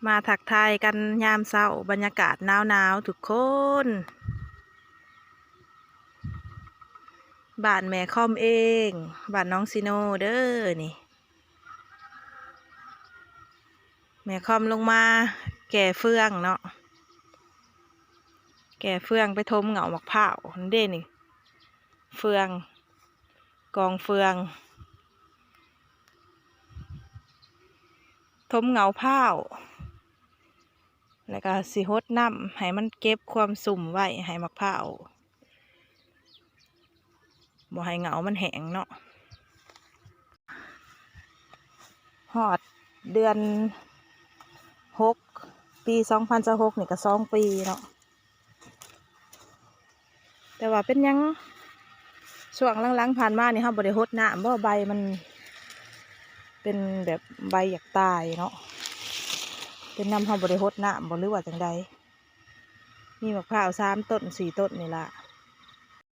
ມາທັກທາຍກັນຍາມເຊົ້າ ບັນຍາກາດໜາວໆ ທຸກຄົນ. ບ້ານແມ່ຄອມເອງ, ບ້ານໜອງຊີໂນເດີນີ້. ແມ່ຄອມລົງມາແກ່ເຟືອງເນາະ, ແກ່ເຟືອງໄປຖົມເຫງົາໝາກພ້າວ. ເດ້ນີ້ ເຟືອງ, ກອງເຟືອງ, ຖົມເຫງົາພ້າວ ແລ້ວກໍຊິຫົດນ້ຳໃຫ້ມັນເກັບຄວາມຊຸ່ມໄວ້ໃຫ້ໝາກພ້າວ ບໍ່ໃຫ້ເຫງົາມັນແຫ້ງເນາະ. ຮອດເດືອນຫົກ ປີສອງພັນຊາວຫົກນີ້ກໍສອງປີເນາະ. ແຕ່ວ່າເປັນຫຍັງຊ່ວງຫຼັງໆຜ່ານມານີ້ ເຮົາບໍ່ໄດ້ຫົດນ້ຳບໍ? ໃບມັນເປັນແບບໃບຢາກຕາຍເນາະ, ເປັນນຳເຮົາບໍ່ໄດ້ຫົດນ້ຳບໍ ຫຼືວ່າຈັ່ງໃດ? ມີໝາກພ້າວສາມຕົ້ນ ສີ່ຕົ້ນນີ້ລະ